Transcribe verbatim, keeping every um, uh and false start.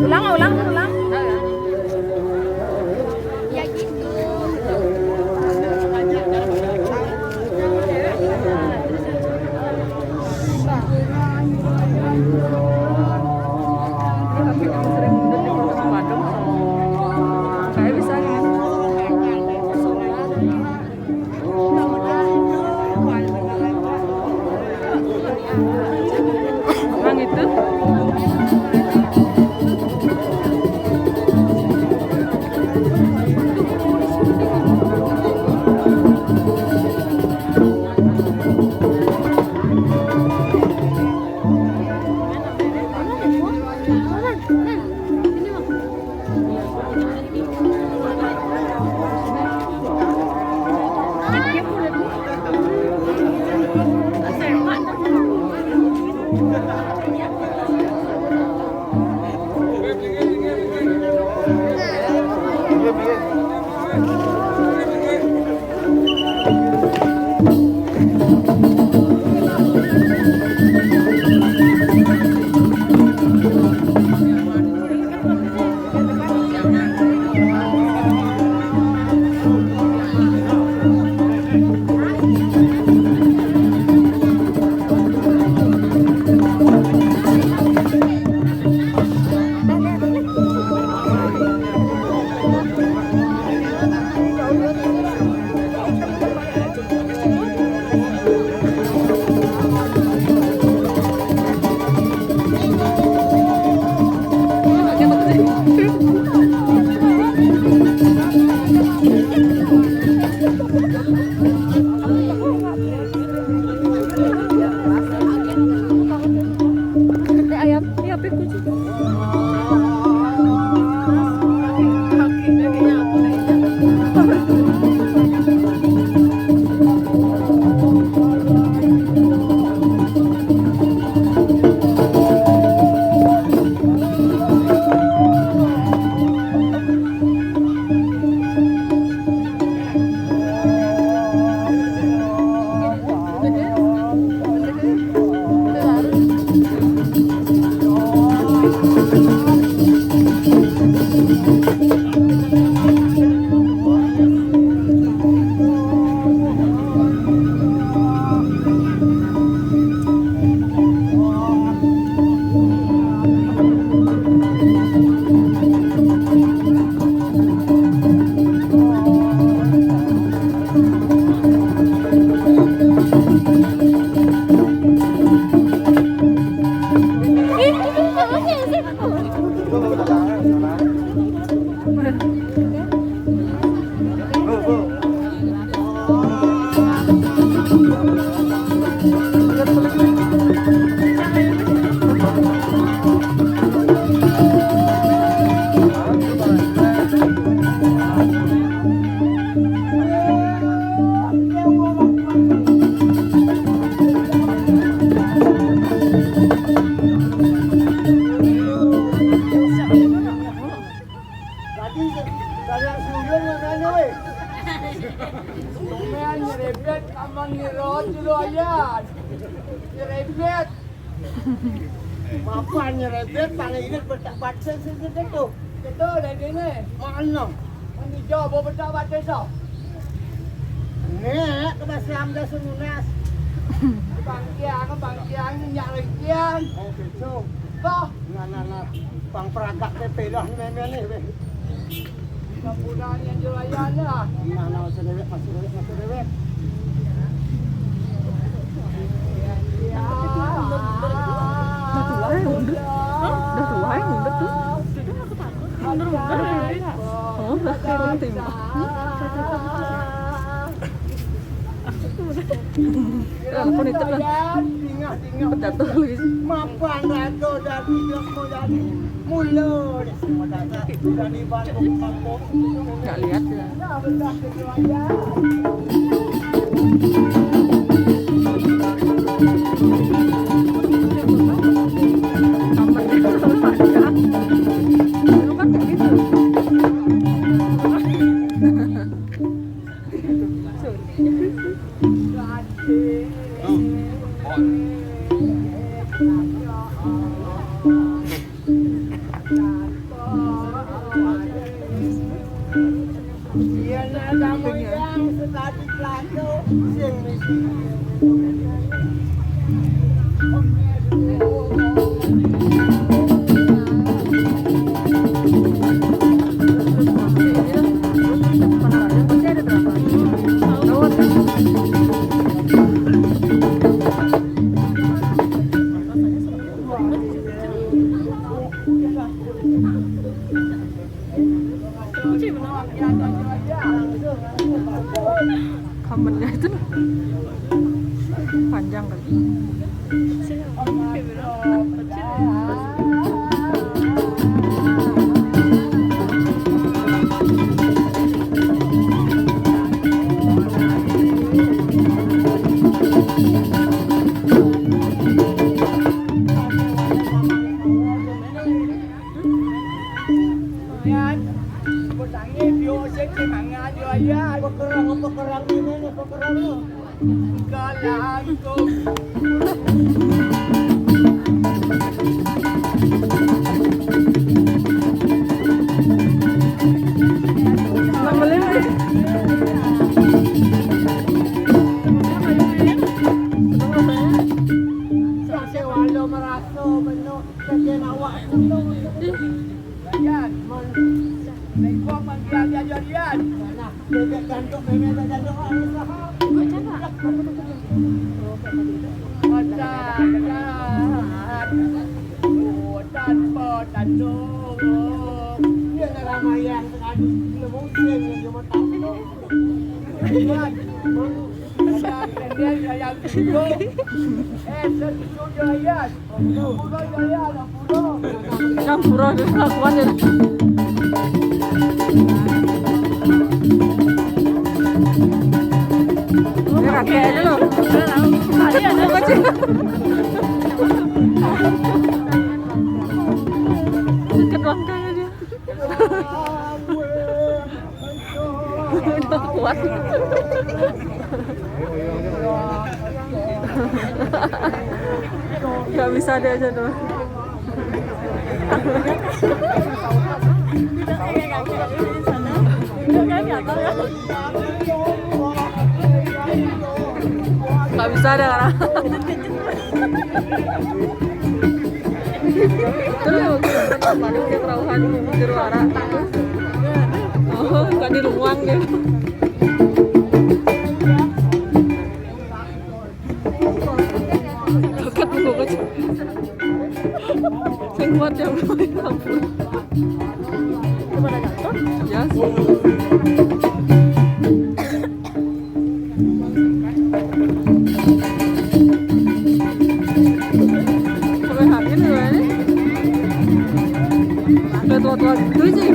Ulang, ulang, ulang. Ya gitu. Saya bisa nih. Emang itu. Ayam, iya, kucing. Tadi saya sudah mana, weh? Sampean nyerepet sama ngira dulu aja. Nyerepet. Mapan nyerepet, paling ini bertak baca sesuatu. Betul, dan ini. Mana? Ini jauh, bawa bertak baca, so. Nek, ke Mas Ramda Semunas. Bangkiang, bangkiang, nyak rengkiang. Oh, betul. Toh? Nah, nah, nah. Bang peragak teh pedah nih, meme nih, weh. Kampungan yang julayana. Nah, nah, masih dewek, masih dewek, masih dewek. Udah tua ya, udah. Hah? Udah tua ya, udah tuh. Udah, aku takut. Bener, bener. Oh, udah kayak orang tembak. Ya ampun, itu kan. Pedato lagi. Mapan rato dari Joko dari Mulo dari Bandung Kampung. Nggak lihat ya. Nah, bedah gitu aja. Kamarnya itu panjang kali. Yan, pekerang, pekerang ini, pekerang. Kalangkung. Sing sewalo meraso bener. Yan, mengko manggil dia jadian. Bebek gantung, bebek gantung, ah, usaha. Kok cakap? Pacaran. Oh, tanpa tanduk. Dia nak ramaian sekali. Dia mungkin dia mau tahu. Yan, yang dia yang dulu. Eh, setuju dia, Yan. Campur ada kelakuan ya. Ini kakek aja loh. Deket doang kayaknya dia. Udah kuat. Nggak bisa diajak doang. Nggak bisa ada orang. Itu loh, kemarin dia kerauhan di luar. Oh, nggak di ruang dia. Dekat loh, kecil. Sing kuat ya, ampun. Gimana, jatuh? Ya sih. Sampai hari ini loh ini. Udah tua-tua gitu sih.